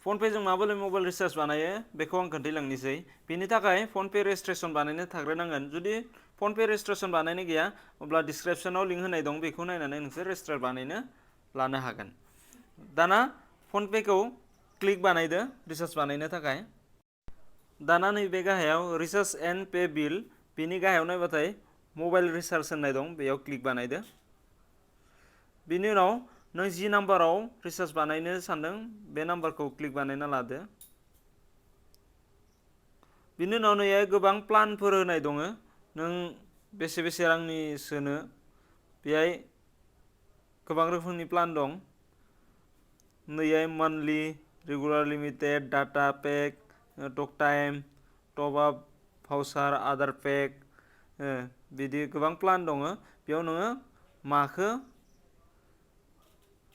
फनपे जों माबोरै mobile recharge बानायो बेखौ आं खोन्थालांनोसै। बेनि थाखाय फनपे रेजिस्ट्रेसन बानायनो थाग्रोनांगोन। जुदि फनपे रेजिस्ट्रेसन बानायनो गैया अब्ला डिसक्रिपसनाव लिंक होनाय दं, बेखौ नायनानै नोंसोर रेजिस्टार बानायनो लानो हागोन। दाना फनपेखौ क्लिक बानायदो रिचार्ज बानायनो थाखाय। दाना नैबे गाहायाव रिचार्ज एन्ड पे बिल, बेनि गाहायाव नायबाथाय मबाइल रिचार्ज होननाय दं, बेयाव क्लिक बानायदो। बिनि उनाव नों जि नाम्बाराव रिचार्ज बानायनो सानदों बे नाम्बारखौ क्लिक बानायना लादो। बिनि उनाव नैहाय गोबां प्लानफोर होनाय दङ, नों बेसे बेसे रांनि सोनो, बेहाय गोबां रोखोमनि प्लान दं। नैहाय मान्थलि, रेगुलार लिमिटेड, डाटा पेक, टक टाइम, टप आप, भाउचार, आदार पेक, बिदि गोबां प्लान दङ। बेयाव नोङो माखो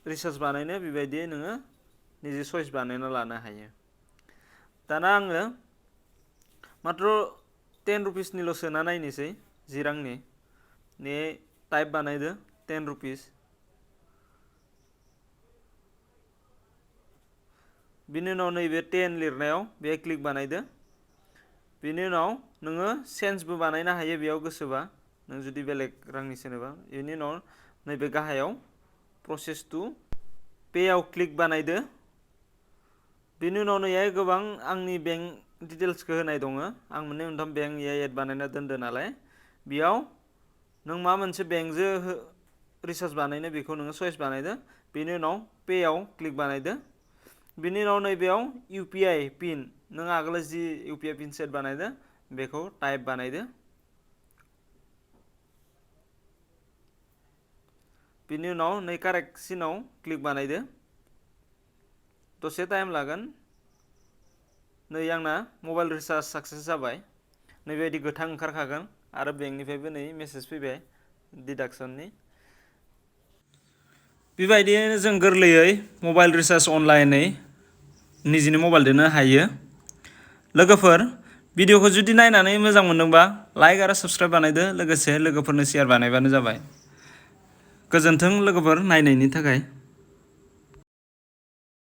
रिचार्ज बानायनो बेबायदि नोङो निजे चइस बानायना लानो हायो। दाना आङो मात्र 10 रुपिसनिल' सोना नायनोसै, 10 रांनि। ने टाइप बानायदो 10 रुपिस। बिनि उनाव नैबे 10 लिरनायाव बेहाय क्लिक बानायदो। बिनि उनाव नोङो चेन्जबो बानायनो हायो बेयाव गोसोबा, नों जुदि बेलेग रांनि सोनोबा। बेनि उनाव नैबे गाहायाव प्रसेस टु पेआव क्लिक बानायदो। बिनि उनाव नैहाय गोबां आंनि बेंक डिटेल्सखौ होनाय दङ, आं मोननै मोनथाम बेंक एड बानायना दोनदो नालाय। बेयाव नों मा मोनसे बेंकजों रिचार्ज बानायनो बेखौ नोङो चइस बानायदो। बेनि उनाव पेआव क्लिक बानायदो। बिनि उनाव नैबेयाव इउपिआई पिन, नों आगोल जि इउपिआई पिन सेट बानायदो बेखौ टाइप बानायदो। बिनि उनाव नै कारेक्टसिनाव क्लिक बानायदो। दसे टाइम लागोन। नै आंना मबाइल रिचार्ज साक्सेस जाबाय। नैबायदि गोथां ओंखारखागोन आरो बेंकनिफ्रायबो नै मेसेज फैबाय डिडाक्सननि। बेबायदिनो जों गोरलैयै मबाइल रिचार्ज अनलाइनै निजिनि मबाइलजोंनो हायो। लोगोफोर, भिडिअखौ जुदि नायनानै मोजां मोनदोंबा लाइक आरो साबस्क्राइब बानायदो, लोगोसे लोगोफोरनो शेयार बानायबानो जाबाय। गोजोन्थों लोगोफोर नायनायनि थाखाय।